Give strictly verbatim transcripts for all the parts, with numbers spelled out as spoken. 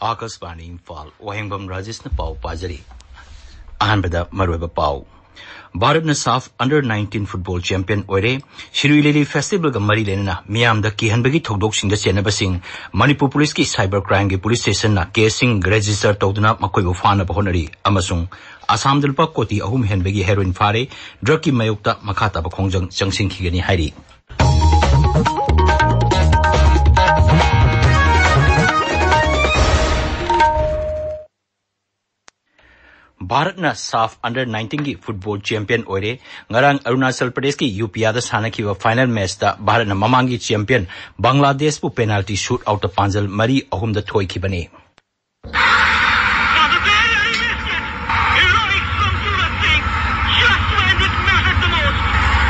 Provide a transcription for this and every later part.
ꯑꯥꯀꯥꯁꯕꯥꯅꯤ ꯏꯝꯐꯥꯜ, ꯋꯥꯍꯦꯡꯕꯝ ꯔꯥꯖꯦꯁꯅ ꯄꯥꯎ ꯄꯥꯖꯔꯤ꯫ ꯑꯍꯥꯟꯕꯗ ꯃꯔꯨꯑꯣꯏꯕ ꯄꯥꯎ꯫ ꯚꯥꯔꯠꯅ ꯁꯥꯐ ꯑꯟꯗꯔ ꯅꯥꯏꯟꯇꯤꯟ ꯐꯨꯠꯕꯣꯜ ꯆꯦꯝꯄꯤꯌꯟ ꯑꯣꯏꯔꯦ꯫ ꯁꯤꯔꯨꯏ ꯂꯤꯂꯤ ꯐꯦꯁꯇꯤꯚꯦꯜꯒ ꯃꯔꯤ ꯂꯩꯅꯅ ꯃꯤꯌꯥꯝꯗ ꯀꯤꯍꯟꯕꯒꯤ ꯊꯧꯗꯣꯛꯁꯤꯡꯗ ꯆꯦꯟꯅꯕꯁꯤꯡ ꯃꯅꯤꯄꯨꯔ ꯄꯨꯂꯤꯁꯀꯤ ꯁꯥꯏꯕꯔ ꯀ꯭ꯔꯥꯏꯝꯒꯤ ꯄꯨꯂꯤꯁ ꯁ꯭ꯇꯦꯁꯟꯅ ꯀꯦꯁꯁꯤꯡ ꯔꯦꯖꯤꯁꯇꯔ ꯇꯧꯗꯨꯅ ꯃꯈꯣꯏꯕꯨ ꯐꯥꯅꯕ ꯍꯣꯠꯅꯔꯤ ꯑꯃꯁꯨꯡ ꯑꯁꯥꯝꯗ ꯂꯨꯄꯥ ꯀꯣꯇꯤ ꯑꯍꯨꯝ ꯍꯦꯟꯕꯒꯤ ꯍꯦꯔꯣꯏꯟ ꯐꯥꯔꯦ꯫ ꯗ꯭ꯔꯒꯀꯤ ꯃꯥꯌꯣꯛꯇ ꯃꯈꯥ ꯇꯥꯕ ꯈꯣꯡꯖꯪ ꯆꯪꯁꯤꯟꯈꯤꯒꯅꯤ ꯍꯥꯏꯔꯤ꯫ ꯚꯥꯔꯠꯅ ꯁꯥꯐ ꯑꯟꯗꯔ ꯅꯥꯏꯟꯇꯤꯟꯒꯤ ꯐꯨꯠꯕꯣꯜ ꯆꯦꯝꯄꯤꯌꯟ ꯑꯣꯏꯔꯦ꯫ ꯉꯔꯥꯡ ꯑꯔꯨꯅꯥꯆꯜ ꯄ꯭ꯔꯗꯦꯁꯀꯤ ꯌꯨꯄꯤꯌꯥꯗ ꯁꯥꯟꯅꯈꯤꯕ ꯐꯥꯏꯅꯦꯜ ꯃꯦꯆꯇ ꯚꯥꯔꯠꯅ ꯃꯃꯥꯡꯒꯤ ꯆꯦꯝꯄꯤꯌꯟ ꯕꯪꯒ꯭ꯂꯥꯗꯦꯁꯄꯨ ꯄꯦꯅꯥꯜꯇꯤ ꯁꯨꯠ ꯑꯥꯎꯠꯇ ꯄꯥꯟꯖꯜ ꯃꯔꯤ ꯑꯍꯨꯝꯗ ꯊꯣꯏꯈꯤꯕꯅꯤ꯫ Heroic from Suraj Singh, just when it mattered the most.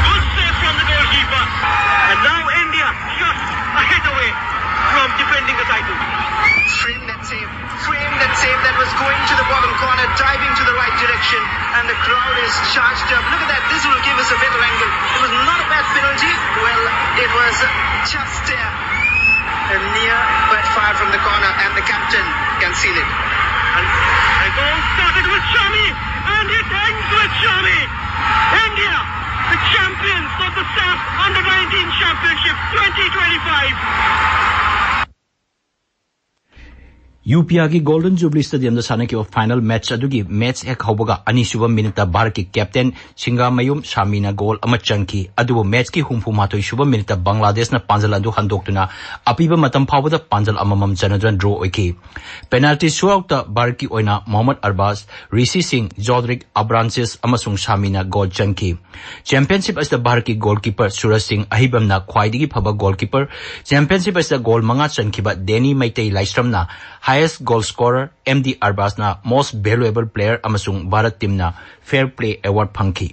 Good save from the goalkeeper. And now India just a hit away from defending the title. Frame that save, frame that save that was going to the bottom corner, diving to the right direction, and the crowd is charged up. Look at that, this will give us a better angle. It was not a bad penalty. Well, it was just there. A near but far from the corner, and the captain can seal it. And, and goal started with Shami, and it ends with Shami. India, the champions of the SAF Under nineteen Championship twenty twenty-five. ꯌꯨꯄꯤꯌꯥꯒꯤ golden jubilee ꯁ꯭ꯇꯦꯗꯤꯌꯝꯗ ꯁꯥꯟꯅꯈꯤꯕ final match ꯑꯗꯨꯒꯤ match ꯍꯦꯛ ꯍꯧꯕꯒ ꯑꯅꯤꯁꯨꯕ ꯃꯤꯅꯤꯠꯇ ꯚꯥꯔꯠꯀꯤ captain ꯁꯤꯡꯒꯥꯃꯌꯨꯝ ꯁꯥꯃꯤꯅ goal ꯑꯃ ꯆꯟꯈꯤ꯫ ꯑꯗꯨꯕꯨ ꯃꯦꯆꯀꯤ ꯍꯨꯝꯐꯨ ꯃꯥꯊꯣꯏ ꯁꯨꯕ ꯃꯤꯅꯤꯠꯇ ꯕꯪꯒ꯭ꯂꯥꯗꯦꯁꯅ ꯄꯥꯟꯖꯜ ꯑꯗꯨ ꯍꯟꯗꯣꯛꯇꯨꯅ ꯑꯄꯤꯕ ꯃꯇꯝ ꯐꯥꯎꯕꯗ ꯄꯥꯟꯖꯜ ꯑꯃꯃꯝ ꯆꯟꯅꯗꯨꯅ ꯗ꯭ꯔꯣ ꯑꯣꯏꯈꯤ꯫ ꯄꯦꯅꯥꯜꯇꯤ ꯁꯨꯠ ꯑꯥꯎꯠꯇ ꯚꯥꯔꯠꯀꯤ ꯑꯣꯏꯅ ꯃꯣꯍꯝꯃꯗ ꯑꯔꯕꯥꯖ, ꯔꯤꯁꯤ ꯁꯤꯡ, ꯖꯣꯗ꯭ꯔꯤꯛ ꯑꯕ꯭ꯔꯥꯟꯁꯤꯁ ꯑꯃꯁꯨꯡ ꯁꯥꯃꯤꯅ ꯒꯣꯜ ꯆꯟꯈꯤ꯫ ꯆꯦꯝꯄꯤꯌꯟꯁꯤꯞ ꯑꯁꯤꯗ ꯚꯥꯔꯠꯀꯤ ꯒꯣꯜꯀꯤꯄꯔ ꯁꯨꯔꯖ ꯁꯤꯡ ꯑꯍꯤꯕꯝꯅ ꯈ꯭ꯋꯥꯏꯗꯒꯤ ꯐꯕ ꯒꯣꯜꯀꯤꯄꯔ, ꯆꯦꯝꯄꯤꯌꯟꯁꯤꯞ ꯑꯁꯤꯗ ꯒꯣꯜ ꯃꯉꯥ ꯆꯟꯈꯤꯕ ꯗꯦꯅꯤ ꯃꯩꯇꯩ ꯂꯥꯏꯁ꯭ꯔꯝꯅ highest goal scorer, M D ꯑꯔꯕꯥꯖꯅ most valuable player ꯑꯃꯁꯨꯡ ꯚꯥꯔꯠ ꯇꯤꯝꯅ fair play award ꯐꯪꯈꯤ꯫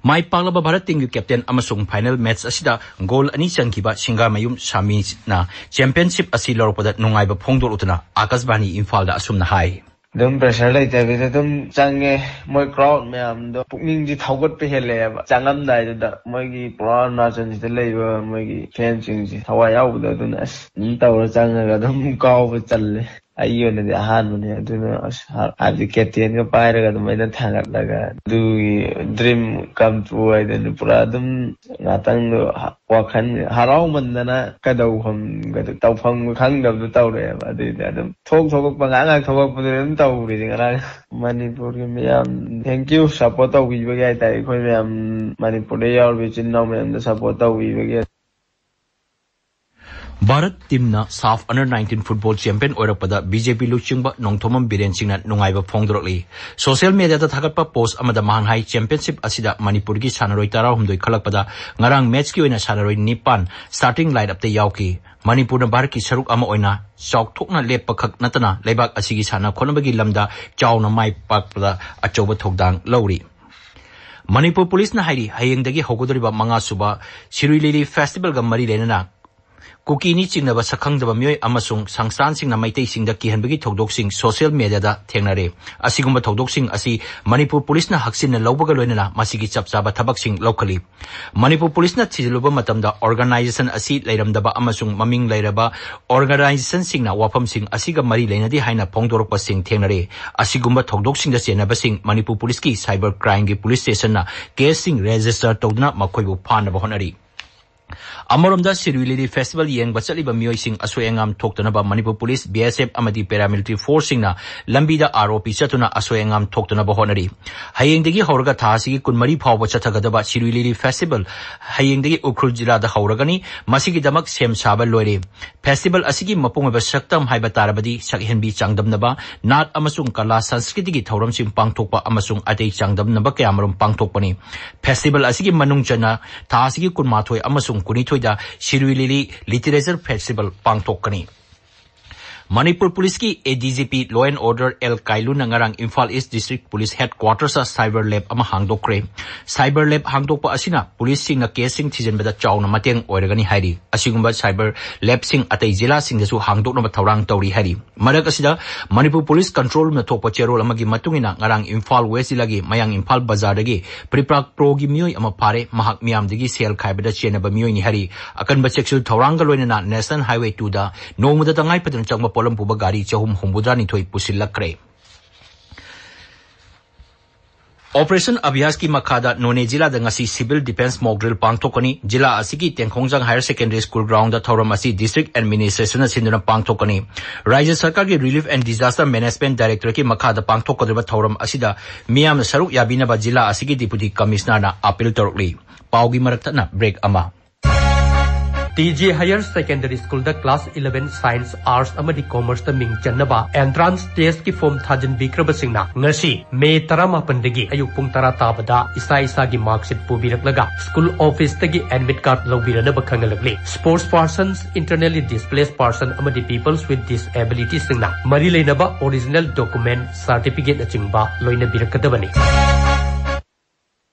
ꯃꯥꯏ ꯄꯥꯛꯂꯕ ꯚꯥꯔꯠ ꯇꯤꯝꯒꯤ ꯀꯦꯞꯇꯦꯟ ꯑꯃꯁꯨꯡ ꯐꯥꯏꯅꯦꯜ ꯃꯦꯆ ꯑꯁꯤꯗ ꯒꯣꯜ ꯑꯅꯤ ꯆꯟꯈꯤꯕ ꯁꯤꯡꯒꯥꯃꯌꯨꯝ ꯁꯥꯃꯤꯅ ꯆꯦꯝꯄꯤꯌꯟꯁꯤꯞ ꯑꯁꯤ ꯂꯧꯔꯛꯄꯗ ꯅꯨꯡꯉꯥꯏꯕ ꯐꯣꯡꯗꯣꯛꯂꯗꯨꯅ ꯑꯥꯀꯥꯁꯕꯥꯅꯤ ꯏꯝꯐꯥꯜꯗ ꯑꯁꯨꯝꯅ ꯍꯥꯏ꯫ ꯑꯗꯨꯝ pressure ꯂꯩꯇꯕꯤꯗ ꯑꯗꯨꯝ ꯆꯪꯉꯦ꯫ ꯃꯣꯏ crowd ꯃꯌꯥꯝꯗꯣ ꯄꯨꯛꯅꯤꯡꯁꯦ ꯊꯧꯒꯠꯄ ꯍꯦꯜꯂꯛꯑꯦꯕ꯫ ꯆꯪꯉꯝꯗꯥꯏꯗꯨꯗ ꯃꯣꯏꯒꯤ ꯄꯨꯔꯥ ꯑꯔꯨꯅꯥꯆꯜꯁꯤꯗ ꯂꯩꯕ ꯃꯣꯏꯒꯤ fanꯁꯤꯡꯁꯦ ꯊꯋꯥꯏ ꯌꯥꯎꯕꯗꯣ, ꯑꯗꯨꯅ ꯑꯁ ꯑꯗꯨꯝ ꯇꯧꯔ ꯆꯪꯉꯒ ꯑꯗꯨꯝ ꯀꯥꯎꯕ ꯆꯜꯂꯦ꯫ ꯑꯩꯒꯤ ꯑꯣꯏꯅꯗꯤ ꯑꯍꯥꯟꯕꯅꯦ꯫ ꯑꯗꯨꯅ ꯑꯁ, ꯍꯥꯏꯕꯗꯤ ꯀꯦꯞꯇꯦꯟꯒ ꯄꯥꯏꯔꯒ ꯑꯗꯨꯃꯥꯏꯅ ꯊꯥꯡꯒꯠꯂꯒ ꯑꯗꯨꯒꯤ ꯗ꯭ꯔꯤꯝ ꯀꯝ ꯇ꯭ꯔꯨ ꯍꯥꯏꯗꯅ ꯄꯨꯔꯥ ꯑꯗꯨꯝ ꯉꯥꯛꯇꯪꯗꯣ ꯋꯥꯈꯜ ꯍꯔꯥꯎꯃꯟꯗꯅ ꯀꯩꯗꯧꯐꯝ ꯇꯧꯐꯝ ꯈꯪꯗꯕꯗꯣ ꯇꯧꯔꯛꯑꯦꯕ꯫ ꯑꯗꯨꯏꯗꯤ ꯑꯗꯨꯝ ꯊꯣꯛ ꯊꯣꯛꯂꯛꯄ ꯉꯥꯏꯍꯥꯛ ꯉꯥꯏꯍꯥꯛ ꯊꯣꯛꯂꯛꯄꯗꯨꯅ ꯑꯗꯨꯝ ꯇꯧꯔꯤꯁꯦ ꯉꯔꯥꯡ꯫ ꯃꯅꯤꯄꯨꯔꯒꯤ ꯃꯤꯌꯥꯝ, thank you, support ꯇꯧꯕꯤꯕꯒꯤ ꯍꯥꯏꯇꯥꯔꯦ꯫ ꯑꯩꯈꯣꯏ ꯃꯌꯥꯝ, ꯃꯅꯤꯄꯨꯔꯗ ꯌꯥꯎꯔꯤꯕ ꯏꯆꯤꯟ ꯏꯅꯥꯎ ꯃꯌꯥꯝꯗ support ꯇꯧꯕꯤꯕꯒꯤ꯫ ꯚꯥꯔꯠ ꯇꯤꯝꯅ SAFF under nineteen football champion ꯑꯣꯏꯔꯛꯄꯗ ꯕꯤ ꯖꯦ ꯄꯤ ꯂꯨꯆꯤꯡꯕ ꯅꯣꯡꯊꯣꯝꯕꯝ ꯕꯤꯔꯦꯟ ꯁꯤꯡꯅ ꯅꯨꯡꯉꯥꯏꯕ ꯐꯣꯡꯗꯣꯔꯛꯂꯤ꯫ ꯁꯣꯁꯤꯌꯦꯜ ꯃꯦꯗꯤꯌꯥꯗ ꯊꯥꯒꯠꯄ ꯄꯣꯁ ꯑꯃꯗ ꯃꯍꯥꯛꯅ ꯍꯥꯏ, ꯆꯦꯝꯄꯤꯌꯟꯁꯤꯞ ꯑꯁꯤꯗ ꯃꯅꯤꯄꯨꯔꯒꯤ ꯁꯥꯟꯅꯔꯣꯏ ꯇꯔꯥꯍꯨꯝꯗꯣꯏ ꯈꯜꯂꯛꯄꯗ ꯉꯔꯥꯡ ꯃꯦꯠꯁꯀꯤ ꯑꯣꯏꯅ ꯁꯥꯟꯅꯔꯣꯏ ꯅꯤꯄꯥꯟ ꯁ꯭ꯇꯥꯔꯇꯤꯡ ꯂꯥꯏꯟ ꯑꯞꯇ ꯌꯥꯎꯈꯤ꯫ ꯃꯅꯤꯄꯨꯔꯅ ꯚꯥꯔꯠꯀꯤ ꯁꯔꯨꯛ ꯑꯃ ꯑꯣꯏꯅ ꯆꯥꯎꯊꯣꯛꯅ ꯂꯦꯞꯄꯈꯛ ꯅꯠꯇꯅ ꯂꯩꯕꯥꯛ ꯑꯁꯤꯒꯤ ꯁꯥꯟꯅ ꯈꯣꯠꯅꯕꯒꯤ ꯂꯝꯗ ꯆꯥꯎꯅ ꯃꯥꯏ ꯄꯥꯛꯄꯗ ꯑꯆꯧꯕ ꯊꯧꯗꯥꯡ ꯂꯧꯔꯤ꯫ ꯃꯅꯤꯄꯨꯔ ꯄꯨꯂꯤꯁꯅ ꯍꯥꯏꯔꯤ, ꯍꯌꯦꯡꯗꯒꯤ ꯍꯧꯒꯗꯧꯔꯤꯕ ꯃꯉꯥꯁꯨꯕ ꯁꯤꯔꯨꯏ ꯂꯤꯂꯤ ꯐꯦꯁꯇꯤꯚꯦꯜꯒ ꯃꯔꯤ ꯂꯩꯅꯅ ꯀꯨꯀꯤꯅꯤ ꯆꯤꯡꯅꯕ ꯁꯛꯈꯪꯗꯕ ꯃꯤꯑꯣꯏ ꯑꯃꯁꯨꯡ ꯁꯪꯁꯇꯥꯟꯁꯤꯡꯅ ꯃꯩꯇꯩꯁꯤꯡꯗ ꯀꯤꯍꯟꯕꯒꯤ ꯊꯧꯗꯣꯛꯁꯤꯡ ꯁꯣꯁꯤꯌꯦꯜ ꯃꯦꯗꯤꯌꯥꯗ ꯊꯦꯡꯅꯔꯦ꯫ ꯑꯁꯤꯒꯨꯝꯕ ꯊꯧꯗꯣꯛꯁꯤꯡ ꯑꯁꯤ ꯃꯅꯤꯄꯨꯔ ꯄꯨꯂꯤꯁꯅ ꯍꯛꯆꯤꯟꯅ ꯂꯧꯕꯒ ꯂꯣꯏꯅꯅ ꯃꯁꯤꯒꯤ ꯆꯞ ꯆꯥꯕ ꯊꯕꯛꯁꯤꯡ ꯂꯧꯈꯠꯂꯤ꯫ ꯃꯅꯤꯄꯨꯔ ꯄꯨꯂꯤꯁꯅ ꯊꯤꯖꯤꯜꯂꯨꯕ ꯃꯇꯝꯗ ꯑꯣꯔꯒꯅꯥꯏꯖꯦꯁꯟ ꯑꯁꯤ ꯂꯩꯔꯝꯗꯕ ꯑꯃꯁꯨꯡ ꯃꯃꯤꯡ ꯂꯩꯔꯕ ꯑꯣꯔꯒꯅꯥꯏꯖꯦꯁꯟꯁꯤꯡꯅ ꯋꯥꯐꯝꯁꯤꯡ ꯑꯁꯤꯒ ꯃꯔꯤ ꯂꯩꯅꯗꯦ ꯍꯥꯏꯅ ꯐꯣꯡꯗꯣꯔꯛꯄꯁꯤꯡ ꯊꯦꯡꯅꯔꯦ꯫ ꯑꯁꯤꯒꯨꯝꯕ ꯊꯧꯗꯣꯛꯁꯤꯡꯗ ꯆꯦꯟꯅꯕꯁꯤꯡ ꯃꯅꯤꯄꯨꯔ ꯄꯨꯂꯤꯁꯀꯤ ꯁꯥꯏꯕꯔ ꯀ꯭ꯔꯥꯏꯝꯒꯤ ꯄꯨꯂꯤꯁ ꯁ꯭ꯇꯦꯁꯟꯅ ꯀꯦꯁꯁꯤꯡ ꯔꯦꯖꯤꯁꯇꯔ ꯇꯧꯗꯨꯅ ꯃꯈꯣꯏꯕꯨ ꯐꯥꯅꯕ ꯍꯣꯠꯅꯔꯤ꯫ ꯑꯃꯔꯣꯝꯗ ꯁꯤꯔꯨꯏ ꯂꯤꯂꯤ ꯐꯦꯁꯇꯤꯚꯦꯜ ꯌꯦꯡꯕ ꯆꯠꯂꯤꯕ ꯃꯤꯑꯣꯏꯁꯤꯡ ꯑꯁꯣꯏ ꯑꯉꯥꯝ ꯊꯣꯛꯇꯅꯕ ꯃꯅꯤꯄꯨꯔ ꯄꯨꯂꯤꯁ, ꯕꯤ ꯑꯦꯁ ꯑꯦꯐ ꯑꯃꯗꯤ ꯄꯦꯔꯥꯃꯤꯂꯤꯇꯔꯤ ꯐꯣꯔꯁꯁꯤꯡꯅ ꯂꯝꯕꯤꯗ ꯑꯥꯔ ꯑꯣ ꯄꯤ ꯆꯠꯇꯨꯅ ꯑꯁꯣꯏ ꯑꯉꯥꯝ ꯊꯣꯛꯇꯅꯕ ꯍꯣꯠꯅꯔꯤ꯫ ꯍꯌꯦꯡꯗꯒꯤ ꯍꯧꯔꯒ ꯊꯥ ꯑꯁꯤꯒꯤ ꯀꯨꯟꯃꯔꯤ ꯐꯥꯎꯕ ꯆꯠꯊꯒꯗꯕ ꯁꯤꯔꯨꯏ ꯂꯤꯂꯤ ꯐꯦꯁꯇꯤꯚꯦꯜ ꯍꯌꯦꯡꯗꯒꯤ ꯎꯈ꯭ꯔꯨꯜ ꯖꯤꯂꯥꯗ ꯍꯧꯔꯒꯅꯤ꯫ ꯃꯁꯤꯒꯤꯗꯃꯛ ꯁꯦꯝ ꯁꯥꯕ ꯂꯣꯏꯔꯦ꯫ ꯐꯦꯁꯇꯤꯚꯦꯜ ꯑꯁꯤꯒꯤ ꯃꯄꯨꯡ ꯑꯣꯏꯕ ꯁꯛꯇꯝ ꯍꯥꯏꯕ ꯇꯥꯔꯕꯗꯤ ꯁꯛꯍꯦꯟꯕꯤ ꯆꯥꯡꯗꯝꯅꯕ, ꯅꯥꯠ ꯑꯃꯁꯨꯡ ꯀꯂꯥ ꯁꯪꯁꯀ꯭ꯔꯤꯇꯤꯒꯤ ꯊꯧꯔꯝꯁꯤꯡ ꯄꯥꯡꯊꯣꯛꯄ ꯑꯃꯁꯨꯡ ꯑꯇꯩ ꯆꯥꯡꯗꯝꯅꯕ ꯀꯌꯥꯃꯔꯨꯝ ꯄꯥꯡꯊꯣꯛꯄꯅꯤ꯫ ꯐꯦꯁꯇꯤꯚꯦꯜ ꯑꯁꯤꯒꯤ ꯃꯅꯨꯡ ꯆꯟꯅ ꯊꯥ ꯑꯁꯤꯒꯤ ꯀꯨꯟꯃꯥꯊꯣꯏ ꯑꯃꯁꯨꯡ ꯀꯨꯟꯅꯤꯊꯣꯏꯗ ꯁꯤꯔꯨꯏ ꯂꯤꯂꯤ ꯂꯤꯇꯔꯦꯆꯔ ꯐꯦꯁꯇꯤꯚꯦꯜ ꯄꯥꯡꯊꯣꯛꯀꯅꯤ꯫ ꯃꯅꯤꯄꯨꯔ ꯄꯨꯂꯤꯁꯀꯤ A D G P law and order L ꯀꯥꯏꯂꯨꯅ ꯉꯔꯥꯡ Imphal east district police head ꯀ꯭ꯋꯥꯔꯇꯔꯁꯇ ꯁꯥꯏꯕꯔ ꯂꯦꯕ ꯑꯃ ꯍꯥꯡꯗꯣꯛꯈ꯭ꯔꯦ꯫ ꯁꯥꯏꯕꯔ ꯂꯦꯕ ꯍꯥꯡꯗꯣꯛꯄ ꯑꯁꯤꯅ ꯄꯨꯂꯤꯁꯁꯤꯡꯅ ꯀꯦꯁꯁꯤꯡ ꯊꯤꯖꯤꯟꯕꯗ ꯆꯥꯎꯅ ꯃꯇꯦꯡ ꯑꯣꯏꯔꯒꯅꯤ ꯍꯥꯏꯔꯤ꯫ ꯑꯁꯤꯒꯨꯝꯕ ꯁꯥꯏꯕꯔ ꯂꯦꯕꯁꯤꯡ ꯑꯇꯩ ꯖꯤꯂꯥꯁꯤꯡꯗꯁꯨ ꯍꯥꯡꯗꯣꯛꯅꯕ ꯊꯧꯔꯥꯡ ꯇꯧꯔꯤ ꯍꯥꯏꯔꯤ꯫ ꯃꯔꯛ ꯑꯁꯤꯗ, ꯃꯅꯤꯄꯨꯔ ꯄꯨꯂꯤꯁ ꯀꯟꯇ꯭ꯔꯣꯜ ꯔꯨꯝꯅ ꯊꯣꯛꯄ ꯆꯦꯔꯣꯜ ꯑꯃꯒꯤ ꯃꯇꯨꯡ ꯏꯟꯅ, ꯉꯔꯥꯡ ꯏꯝꯐꯥꯜ ꯋꯦꯁ ꯖꯤꯂꯥꯒꯤ ꯃꯌꯥꯡ ꯏꯝꯐꯥꯜ ꯕꯖꯥꯔꯗꯒꯤ ꯄ꯭ꯔꯤꯄ꯭ꯔꯥꯛ ꯄ꯭ꯔꯣꯒꯤ ꯃꯤꯑꯣꯏ ꯑꯃ ꯐꯥꯔꯦ꯫ ꯃꯍꯥꯛ ꯃꯤꯌꯥꯝꯗꯒꯤ ꯁꯦꯜ ꯈꯥꯏꯕꯗ ꯆꯦꯟꯅꯕ ꯃꯤꯑꯣꯏꯅꯤ ꯍꯥꯏꯔꯤ꯫ ꯑꯀꯟꯕ ꯆꯦꯛꯁꯤꯜ ꯊꯧꯔꯥꯡꯒ ꯂꯣꯏꯅꯅ ꯅꯦꯁꯅꯦꯜ ꯍꯥꯏꯋꯦ ꯇꯨꯗ ꯅꯣꯡꯃꯗ ꯇꯉꯥꯏ ꯐꯗꯅ ꯆꯪꯕ ꯄꯣꯠꯂꯝ ꯄꯨꯕ ꯒꯥꯔꯤ ꯆꯍꯨꯝ ꯍꯨꯝꯐꯨꯇꯔꯥꯅꯤꯊꯣꯏ ꯄꯨꯁꯤꯜꯂꯛꯈ꯭ꯔꯦ꯫ ꯑꯣꯄꯔꯦꯁꯟ ꯑꯚꯤꯌꯥꯁꯀꯤ ꯃꯈꯥꯗ ꯅꯣꯅꯦ ꯖꯤꯂꯥꯗ ꯉꯁꯤ civil defence mock drill ꯄꯥꯡꯊꯣꯛꯀꯅꯤ꯫ ꯖꯤꯂꯥ ꯑꯁꯤꯒꯤ ꯇꯦꯡꯈꯣꯡꯖꯥꯡ Higher Secondary School groundꯗ ꯊꯧꯔꯝ ꯑꯁꯤ district administrationꯅ ꯁꯤꯟꯗꯨꯅ ꯄꯥꯡꯊꯣꯛꯀꯅꯤ꯫ ꯔꯥꯖ꯭ꯌ ꯁꯔꯀꯥꯔꯒꯤ Relief and Disaster Management Directorateꯀꯤ ꯃꯈꯥꯗ ꯄꯥꯡꯊꯣꯛꯀꯗꯧꯔꯤꯕ ꯊꯧꯔꯝ ꯑꯁꯤꯗ ꯃꯤꯌꯥꯝꯅ ꯁꯔꯨꯛ ꯌꯥꯕꯤꯅꯕ ꯖꯤꯂꯥ ꯑꯁꯤꯒꯤ Deputy Commissionerꯅ appeal ꯇꯧꯔꯛꯂꯤ꯫ ꯄꯥꯎꯒꯤ ꯃꯔꯛ ꯊꯠꯅ break ꯑꯃ꯫ T J Higher Secondary Schoolꯗ class eleven Science, Arts ꯑꯃꯗꯤ Commerceꯇ ꯃꯤꯡ ꯆꯟꯅꯕ entrance testꯀꯤ form ꯊꯥꯖꯤꯟꯕꯤꯈ꯭ꯔꯕꯁꯤꯡꯅ ꯉꯁꯤ ꯃꯦ ꯇꯔꯥꯃꯥꯄꯟꯗꯒꯤ ꯑꯌꯨꯛ ꯄꯨꯡ ꯇꯔꯥ ꯇꯥꯕꯗ ꯏꯁꯥ ꯏꯁꯥꯒꯤ mark sheet ꯄꯨꯕꯤꯔꯛꯂꯒ school officeꯇꯒꯤ admit card ꯂꯧꯕꯤꯔꯅꯕ ꯈꯪꯍꯜꯂꯛꯂꯤ꯫ Sports persons, internally displaced person ꯑꯃꯗꯤ peoples with disabilityꯁꯤꯡꯅ ꯃꯔꯤ ꯂꯩꯅꯕ original document, certificateꯅꯆꯤꯡꯕ ꯂꯣꯏꯅꯕꯤꯔꯛꯀꯗꯕꯅꯤ꯫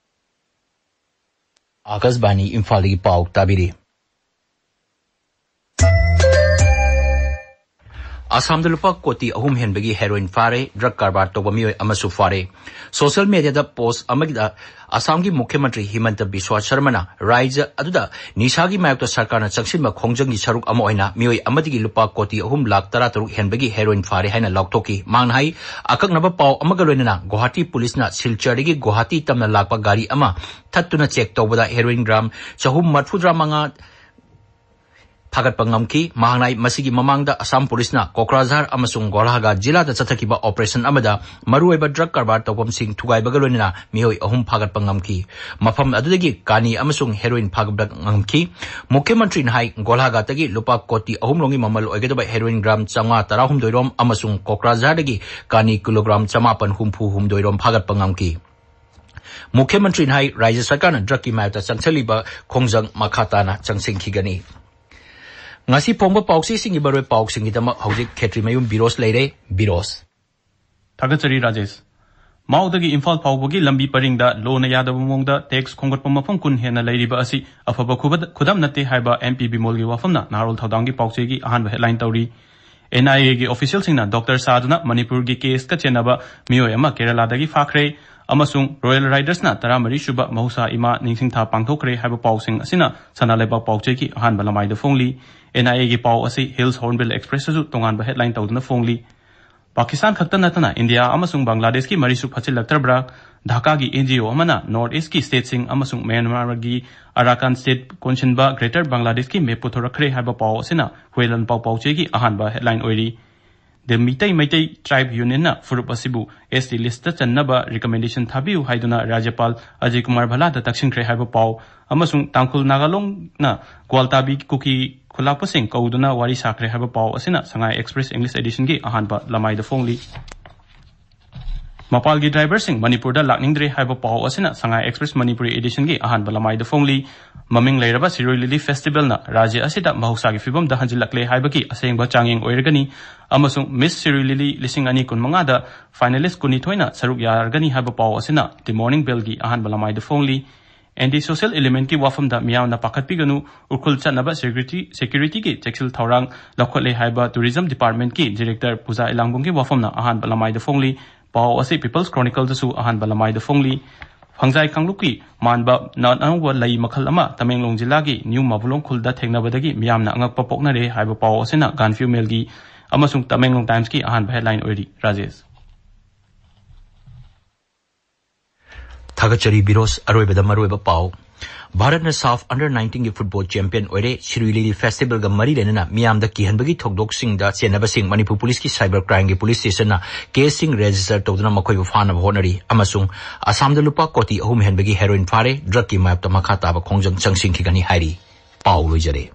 ꯑꯥꯀꯥꯁꯕꯥꯅꯤ ꯏꯝꯐꯥꯜꯗꯒꯤ ꯄꯥꯎ ꯇꯥꯕꯤꯔꯤ꯫ ꯑꯁꯥꯝꯗ ꯂꯨꯄꯥ ꯀꯣꯇꯤ ꯑꯍꯨꯝ ꯍꯦꯟꯕꯒꯤ heroin ꯐꯥꯔꯦ꯫ Drug ꯀꯔꯕꯥꯔ ꯇꯧꯕ ꯃꯤꯑꯣꯏ ꯑꯃꯁꯨ ꯐꯥꯔꯦ꯫ Social mediaꯗ post ꯑꯃꯒꯤꯗ ꯑꯁꯥꯝꯒꯤ ꯃꯨꯈ꯭ꯌ ꯃꯟꯇ꯭ꯔꯤ ꯍꯤꯃꯟꯇ ꯕꯤꯁ꯭ꯋꯥ ꯁꯔꯃꯅ ꯔꯥꯖ꯭ꯌ ꯑꯗꯨꯗ ꯅꯤꯁꯥꯒꯤ ꯃꯥꯌꯣꯛꯇ ꯁꯔꯀꯥꯔꯅ ꯆꯪꯁꯤꯟꯕ ꯈꯣꯡꯖꯪꯒꯤ ꯁꯔꯨꯛ ꯑꯃ ꯑꯣꯏꯅ ꯃꯤꯑꯣꯏ ꯑꯃꯗꯒꯤ ꯂꯨꯄꯥ ꯀꯣꯇꯤ ꯑꯍꯨꯝ ꯂꯥꯈ ꯇꯔꯥꯇꯔꯨꯛ ꯍꯦꯟꯕꯒꯤ heroin ꯐꯥꯔꯦ ꯍꯥꯏꯅ ꯂꯥꯎꯊꯣꯛꯈꯤ꯫ ꯃꯍꯥꯛꯅ ꯍꯥꯏ, ꯑꯀꯛꯅꯕ ꯄꯥꯎ ꯑꯃꯒ ꯂꯣꯏꯅꯅ ꯒꯨꯋꯥꯍꯥꯇꯤ ꯄꯨꯂꯤꯁꯅ ꯁꯤꯜꯆꯔꯗꯒꯤ ꯒꯨꯋꯥꯍꯥꯇꯤ ꯇꯝꯅ ꯂꯥꯛꯄ ꯒꯥꯔꯤ ꯑꯃ ꯊꯠꯇꯨꯅ check ꯇꯧꯕꯗ heroin gram ꯆꯍꯨꯝ ꯃꯔꯤꯐꯨꯇꯔꯥ ꯃꯉꯥ ꯐꯥꯒꯠꯄ ꯉꯝꯈꯤ꯫ ꯃꯍꯥꯛꯅ ꯍꯥꯏ, ꯃꯁꯤꯒꯤ ꯃꯃꯥꯡꯗ ꯑꯁꯥꯝ ꯄꯨꯂꯤꯁꯅ ꯀꯣꯀ꯭ꯔꯥꯖꯥꯔ ꯑꯃꯁꯨꯡ ꯒꯣꯂꯥꯘꯥꯠ ꯖꯤꯂꯥꯗ ꯆꯠꯊꯈꯤꯕ operation ꯑꯃꯗ ꯃꯔꯨꯑꯣꯏꯕ drug ꯀꯔꯕꯥꯔ ꯇꯧꯐꯝꯁꯤꯡ ꯊꯨꯒꯥꯏꯕꯒ ꯂꯣꯏꯅꯅ ꯃꯤꯑꯣꯏ ꯑꯍꯨꯝ ꯐꯥꯒꯠꯄ ꯉꯝꯈꯤ꯫ ꯃꯐꯝ ꯑꯗꯨꯗꯒꯤ ꯀꯥꯅꯤ ꯑꯃꯁꯨꯡ heroin ꯐꯥꯒꯠꯄ ꯉꯝꯈꯤ꯫ ꯃꯨꯈ꯭ꯌ ꯃꯟꯇ꯭ꯔꯤꯅ ꯍꯥꯏ, ꯒꯣꯂꯥꯘꯥꯠꯇꯒꯤ ꯂꯨꯄꯥ ꯀꯣꯇꯤ ꯑꯍꯨꯝ ꯔꯣꯝꯒꯤ ꯃꯃꯜ ꯑꯣꯏꯒꯗꯕ heroin gram ꯆꯥꯃꯉꯥ ꯇꯔꯥꯍꯨꯝꯗꯣꯏ ꯔꯣꯝ ꯑꯃꯁꯨꯡ ꯀꯣꯀ꯭ꯔꯥꯖꯥꯔꯗꯒꯤ ꯀꯥꯅꯤ ꯀꯤꯂꯣꯒ꯭ꯔꯥꯝ ꯆꯃꯥꯄꯟ ꯍꯨꯝꯐꯨ ꯍꯨꯝꯗꯣꯏ ꯔꯣꯝ ꯐꯥꯒꯠꯄ ꯉꯝꯈꯤ꯫ ꯃꯨꯈ꯭ꯌ ꯃꯟꯇ꯭ꯔꯤꯅ ꯍꯥꯏ, ꯔꯥꯖ꯭ꯌ ꯁꯔꯀꯥꯔꯅ drugꯀꯤ ꯃꯥꯌꯣꯛꯇ ꯆꯪꯁꯤꯜꯂꯤꯕ ꯈꯣꯡꯖꯪ ꯃꯈꯥ ꯇꯥꯅ ꯆꯪꯁꯤꯟꯈꯤꯒꯅꯤ꯫ ꯉꯁꯤ ꯐꯣꯡꯕ ꯄꯥꯎꯆꯦꯁꯤꯡꯒꯤ ꯃꯔꯨꯑꯣꯏꯕ ꯄꯥꯎꯁꯤꯡꯒꯤꯗꯃꯛ ꯍꯧꯖꯤꯛ ꯈꯦꯇ꯭ꯔꯤꯃꯌꯨꯝ ꯕꯤꯔꯣꯁ ꯂꯩꯔꯦ꯫ ꯕꯤꯔꯣꯁ꯫ ꯊꯥꯒꯠꯆꯔꯤ ꯔꯥꯖꯦꯁ꯫ ꯃꯥꯎꯗꯒꯤ ꯏꯝꯐꯥꯜ ꯐꯥꯎꯕꯒꯤ ꯂꯝꯕꯤ ꯄꯔꯤꯡꯗ ꯂꯣꯅ ꯌꯥꯗꯕ ꯃꯑꯣꯡꯗ tax ꯈꯣꯝꯒꯠꯄ ꯃꯐꯝ ꯀꯨꯟ ꯍꯦꯟꯅ ꯂꯩꯔꯤꯕ ꯑꯁꯤ ꯑꯐꯕ ꯈꯨꯕꯗ-, ꯈꯨꯗꯝ ꯅꯠꯇꯦ ꯍꯥꯏꯕ M P ꯕꯤꯃꯣꯜꯒꯤ ꯋꯥꯐꯝꯅ ꯅꯍꯥꯔꯣꯜ ꯊꯧꯗꯥꯡꯒꯤ ꯄꯥꯎꯆꯦꯒꯤ ꯑꯍꯥꯟꯕ headline ꯇꯧꯔꯤ꯫ ꯑꯦꯟ ꯑꯥꯏ ꯑꯦꯒꯤ ꯑꯣꯐꯤꯁꯤꯌꯦꯜꯁꯤꯡꯅ ꯗꯣꯛꯇꯔ ꯁꯥꯗꯨꯅ ꯃꯅꯤꯄꯨꯔꯒꯤ ꯀꯦꯁꯀ ꯆꯦꯟꯅꯕ ꯃꯤꯑꯣꯏ ꯑꯃ ꯀꯦꯔꯂꯥꯗꯒꯤ ꯐꯥꯈ꯭ꯔꯦ, ꯑꯃꯁꯨꯡ ꯔꯣꯌꯦꯜ ꯔꯥꯏꯗꯔꯁꯅ ꯇꯔꯥꯃꯔꯤ ꯁꯨꯕ ꯃꯍꯧꯁꯥ ꯏꯃꯥ ꯅꯤꯡꯁꯤꯡꯊꯥ ꯄꯥꯡꯊꯣꯛꯈ꯭ꯔꯦ ꯍꯥꯏꯕ ꯄꯥꯎꯁꯤꯡ ꯑꯁꯤꯅ ꯁꯅꯥ ꯂꯩꯕꯥꯛ ꯄꯥꯎꯆꯦꯒꯤ ꯑꯍꯥꯟꯕ ꯂꯃꯥꯏꯗ ꯐꯣꯡꯂꯤ꯫ ꯑꯦꯟ ꯑꯥꯏ ꯑꯦꯒꯤ ꯄꯥꯎ ꯑꯁꯤ ꯍꯤꯜꯁ ꯍꯣꯔꯟꯕꯤꯜ ꯑꯦꯛꯁꯄ꯭ꯔꯦꯁꯇꯁꯨ ꯇꯣꯉꯥꯟꯕ ꯍꯦꯗꯂꯥꯏꯟ ꯇꯧꯗꯨꯅ ꯐꯣꯡꯂꯤ꯫ ꯄꯥꯀꯤꯁꯇꯥꯟ ꯈꯛꯇ ꯅꯠꯇꯅ ꯏꯟꯗꯤꯌꯥ ꯑꯃꯁꯨꯡ ꯕꯪꯒ꯭ꯂꯥꯗꯦꯁꯀꯤ ꯃꯔꯤꯁꯨ ꯐꯠꯆꯤꯜꯂꯛꯇ꯭ꯔꯕ꯭ꯔꯥ? ꯙꯥꯀꯥꯒꯤ ꯑꯦꯟ ꯖꯤ ꯑꯣ ꯑꯃꯅ ꯅꯣꯔꯠ ꯏꯁꯀꯤ ꯁ꯭ꯇꯦꯠꯁꯤꯡ ꯑꯃꯁꯨꯡ ꯃ꯭ꯌꯥꯟꯃꯥꯔꯒꯤ ꯑꯔꯥꯀꯥꯟ ꯁ꯭ꯇꯦꯠ ꯀꯣꯟꯁꯤꯟꯕ ꯒ꯭ꯔꯦꯇꯔ ꯕꯪꯒ꯭ꯂꯥꯗꯦꯁꯀꯤ ꯃꯦꯞ ꯄꯨꯊꯣꯔꯛꯈ꯭ꯔꯦ ꯍꯥꯏꯕ ꯄꯥꯎ ꯑꯁꯤꯅ ꯍꯨꯌꯦꯟ ꯂꯥꯟꯄꯥꯎ ꯄꯥꯎꯆꯦꯒꯤ ꯑꯍꯥꯟꯕ ꯍꯦꯗꯂꯥꯏꯟ ꯑꯣꯏꯔꯤ꯫ ꯗ ꯃꯤꯇꯩ ꯃꯩꯇꯩ ꯇ꯭ꯔꯥꯏꯕ ꯌꯨꯅꯤꯌꯟꯅ ꯐꯨꯔꯨꯞ ꯑꯁꯤꯕꯨ ꯑꯦꯁ ꯇꯤ ꯂꯤꯁꯇ ꯆꯟꯅꯕ ꯔꯤꯀꯃꯦꯟꯗꯦꯁꯟ ꯊꯥꯕꯤꯌꯨ ꯍꯥꯏꯗꯨꯅ ꯔꯥꯖ꯭ꯌꯄꯥꯜ ꯑꯖꯌ ꯀꯨꯃꯥꯔ ꯚꯜꯂꯥꯗ ꯇꯛꯁꯤꯟꯈ꯭ꯔꯦ ꯍꯥꯏꯕ ꯄꯥꯎ, ꯑꯃꯁꯨꯡ ꯇꯥꯡꯈꯨꯜ ꯅꯥꯒꯥ ꯂꯣꯟꯅ ꯒ꯭ꯋꯥꯜꯇꯥꯕꯤ ꯀꯨꯀꯤ ꯈꯨꯜꯂꯥꯛꯄꯁꯤꯡ ꯀꯧꯗꯨꯅ ꯋꯥꯔꯤ ꯁꯥꯈ꯭ꯔꯦ ꯍꯥꯏꯕ ꯄꯥꯎ ꯑꯁꯤꯅ ꯁꯉꯥꯏ ꯑꯦꯛꯁꯄ꯭ꯔꯦꯁ ꯏꯪꯂꯤꯁ ꯑꯦꯗꯤꯁꯟꯒꯤ ꯑꯍꯥꯟꯕ ꯂꯃꯥꯏꯗ ꯐꯣꯡꯂꯤ꯫ ꯃꯄꯥꯜꯒꯤ ꯗ꯭ꯔꯥꯏꯚꯔꯁꯤꯡ ꯃꯅꯤꯄꯨꯔꯗ ꯂꯥꯛꯅꯤꯡꯗ꯭ꯔꯦ ꯍꯥꯏꯕ ꯄꯥꯎ ꯑꯁꯤꯅ ꯁꯉꯥꯏ ꯑꯦꯛꯁꯄ꯭ꯔꯦꯁ ꯃꯅꯤꯄꯨꯔꯤ ꯑꯦꯗꯤꯁꯟꯒꯤ ꯑꯍꯥꯟꯕ ꯂꯃꯥꯏꯗ ꯐꯣꯡꯂꯤ꯫ ꯃꯃꯤꯡ ꯂꯩꯔꯕ ꯁꯤꯔꯣꯏ ꯂꯤꯂꯤ ꯐꯦꯁꯇꯤꯚꯦꯜꯅ ꯔꯥꯖ꯭ꯌ ꯑꯁꯤꯗ ꯃꯍꯧꯁꯥꯒꯤ ꯐꯤꯕꯝꯗ ꯍꯟꯖꯤꯜꯂꯛꯂꯦ ꯍꯥꯏꯕꯒꯤ ꯑꯁꯦꯡꯕ ꯆꯥꯡꯌꯦꯡ ꯑꯣꯏꯔꯒꯅꯤ, ꯑꯃꯁꯨꯡ ꯃꯤꯁ ꯁꯤꯔꯣꯏ ꯂꯤꯂꯤ ꯂꯤꯁꯤꯡ ꯑꯅꯤ ꯀꯨꯟꯃꯉꯥꯗ ꯐꯥꯏꯅꯦꯂꯤꯁ ꯀꯨꯟꯅꯤꯊꯣꯏꯅ ꯁꯔꯨꯛ ꯌꯥꯔꯒꯅꯤ ꯍꯥꯏꯕ ꯄꯥꯎ ꯑꯁꯤꯅ ꯗꯤ ꯃꯣꯔꯅꯤꯡ ꯕꯦꯜꯒꯤ ꯑꯍꯥꯟꯕ ꯂꯃꯥꯏꯗ ꯐꯣꯡꯂꯤ꯫ ꯑꯦꯟꯇꯤ ꯁꯣꯁꯤꯌꯦꯜ ꯏꯂꯤꯃꯦꯟꯠꯀꯤ ꯋꯥꯐꯝꯗ ꯃꯤꯌꯥꯝꯅ ꯄꯥꯈꯠꯄꯤꯒꯅꯨ, ꯎꯈ꯭ꯔꯨꯜ ꯆꯠꯅꯕ ꯁꯦꯀ꯭ꯌꯨꯔꯤꯇꯤ, ꯁꯦꯀ꯭ꯌꯨꯔꯤꯇꯤꯒꯤ ꯆꯦꯛꯁꯤꯜ ꯊꯧꯔꯥꯡ ꯂꯧꯈꯠꯂꯦ ꯍꯥꯏꯕ ꯇꯨꯔꯤꯖꯝ ꯗꯤꯄꯥꯔꯠꯃꯦꯟꯠꯀꯤ ꯗꯤꯔꯦꯛꯇꯔ ꯄꯨꯖꯥ ꯏꯂꯥꯡꯕꯝꯒꯤ ꯋꯥꯐꯝꯅ ꯑꯍꯥꯟꯕ ꯂꯃꯥꯏꯗ ꯐꯣꯡꯂꯤ꯫ ꯄꯥꯎ ꯑꯁꯤ ꯄꯤꯄꯜꯁ ꯀ꯭ꯔꯣꯅꯤꯀꯜꯗꯁꯨ ꯑꯍꯥꯟꯕ ꯂꯃꯥꯏꯗ ꯐꯣꯡꯂꯤ꯫ ꯐꯪꯖꯥꯏ ꯀꯥꯡꯂꯨꯞꯀꯤ ꯃꯥꯟꯕ ꯅ-, ꯑꯅꯧꯕ ꯂꯩ ꯃꯈꯜ ꯑꯃ ꯇꯃꯦꯡꯂꯣꯡ ꯖꯤꯂꯥꯒꯤ ꯅ꯭ꯌꯨ ꯃꯥꯕꯨꯂꯣꯡ ꯈꯨꯜꯗ ꯊꯦꯡꯅꯕꯗꯒꯤ ꯃꯤꯌꯥꯝꯅ ꯑꯉꯛꯄ ꯄꯣꯛꯅꯔꯦ ꯍꯥꯏꯕ ꯄꯥꯎ ꯑꯁꯤꯅ ꯒꯥꯟꯐꯤꯌꯨ ꯃꯦꯜꯒꯤ ꯑꯃꯁꯨꯡ ꯇꯃꯦꯡꯂꯣꯡ ꯇꯥꯏꯝꯁꯀꯤ ꯑꯍꯥꯟꯕ ꯍꯦꯗꯂꯥꯏꯟ ꯑꯣꯏꯔꯤ꯫ ꯔꯥꯖꯦꯁ꯫ ꯊꯥꯒꯠꯆꯔꯤ ꯕꯤꯔꯣꯁ꯫ ꯑꯔꯣꯏꯕꯗ ꯃꯔꯨꯑꯣꯏꯕ ꯄꯥꯎ꯫ ꯚꯥꯔꯠꯅ ꯁꯥꯐ ꯑꯟꯗꯔ ꯅꯥꯏꯟꯇꯤꯟꯒꯤ ꯐꯨꯠꯕꯣꯜ ꯆꯦꯝꯄꯤꯌꯟ ꯑꯣꯏꯔꯦ꯫ ꯁꯤꯔꯨꯏ ꯂꯤꯂꯤ ꯐꯦꯁꯇꯤꯚꯦꯜꯒ ꯃꯔꯤ ꯂꯩꯅꯅ ꯃꯤꯌꯥꯝꯗ ꯀꯤꯍꯟꯕꯒꯤ ꯊꯧꯗꯣꯛꯁꯤꯡꯗ ꯆꯦꯟꯅꯕꯁꯤꯡ ꯃꯅꯤꯄꯨꯔ ꯄꯨꯂꯤꯁꯀꯤ ꯁꯥꯏꯕꯔ ꯀ꯭ꯔꯥꯏꯝꯒꯤ ꯄꯨꯂꯤꯁ ꯁ꯭ꯇꯦꯁꯟꯅ ꯀꯦꯁꯁꯤꯡ ꯔꯦꯖꯤꯁꯇꯔ ꯇꯧꯗꯨꯅ ꯃꯈꯣꯏꯕꯨ ꯐꯥꯅꯕ ꯍꯣꯠꯅꯔꯤ ꯑꯃꯁꯨꯡ ꯑꯁꯥꯝꯗ ꯂꯨꯄꯥ ꯀꯣꯇꯤ ꯑꯍꯨꯝ ꯍꯦꯟꯕꯒꯤ ꯍꯦꯔꯣꯏꯟ ꯐꯥꯔꯦ꯫ ꯗ꯭ꯔꯒꯀꯤ ꯃꯥꯌꯣꯛꯇ ꯃꯈꯥ ꯇꯥꯕ ꯈꯣꯡꯖꯪ ꯆꯪꯁꯤꯟꯈꯤꯒꯅꯤ ꯍꯥꯏꯔꯤ꯫ ꯄꯥꯎ ꯂꯣꯏꯖꯔꯦ꯫